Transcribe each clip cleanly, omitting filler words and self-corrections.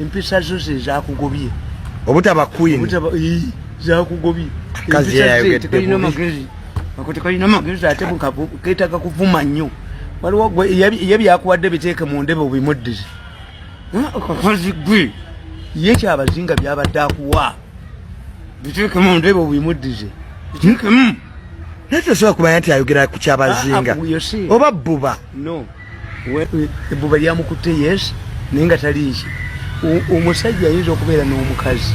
Empisa zo ze zakugobye. Obutaba queen. Obutaba ii zakugobye. Kazi yayogedde tekalina bubi. Magezi ako tekalina magezi, ate keetaaga kuvuma nnyo. Waliwo gwe ye byakuwadde biteeke mu ndebe obimuddize. Kakazi gwe, ye Kyabazinga byabadde akuwa biteeke mu ndebe obimuddize, biteekemu. Naye tosobola kumanya nti ayogera ku Kyabazinga Ah, ah, you see. oba bbuba. No, ebbuba lyamukutte, yes, naye nga taliiki. Omusajja ayinza okubeera n'omukazi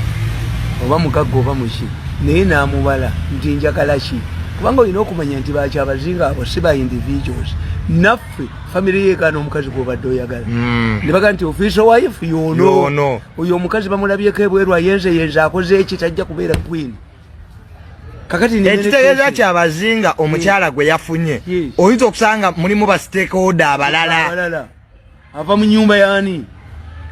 oba mugagga oba muki, naye n'amubala nti njagala ki, kubanga olina okumanya nti bakyabazinga abo si ba individuals. Naffe famire yeekaana omukazi gwobadde oyagala ne baga nti official wife yono. Y'ono. Oyo omukazi bamulabyeko ebweru, ayenze yenze, akoze eki, tajja kubeera queen. Kakati Ekitegeeza, Kyabazinga omukyala gwe yafunye oyinza okusanga mulimu ba stakeholder abalala. Abalala. Ava mu nyumba yaani?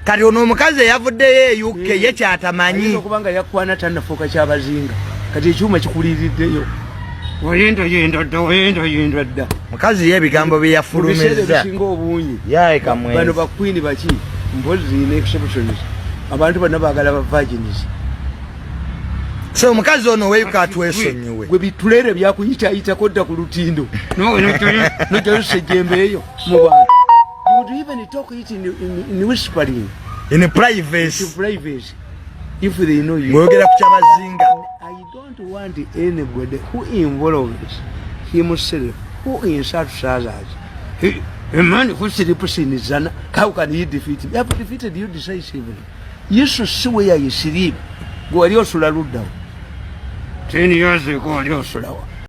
Kati ono omukazi eyavuddeyo e UK ye kyatamanyi. Ayinza okuba nga yakwana tannafuuka Kyabazinga. Kati ekyuma kikuliriddeyo, oyenda yenda dda, oyenda yenda dda. Mukazi ye ebigambo bye Mu biseera yafulumizza ebisinga obungi yaye bano kamwezi. Ba queen baki, mpozi ne exceptions, abantu bonna baagala ba virgins. So omukazi ono weyuka atwesonyiwe. Gwe bitulere byakuyitayitako dda ku lutindo, nojayo sejjembe eyo mu bantu. You would even talk it in whispering, in privacy. In privacy, if they know you. Ng'oyogera ku Kyabazinga. I don't want anybody who involves himself, who insults others. A man who sleeps in Zana, how can he defeat me? I have defeated you decisively. You should see where you sleep. Gwe wali osula luddawo 10 years ago, wali osulawa?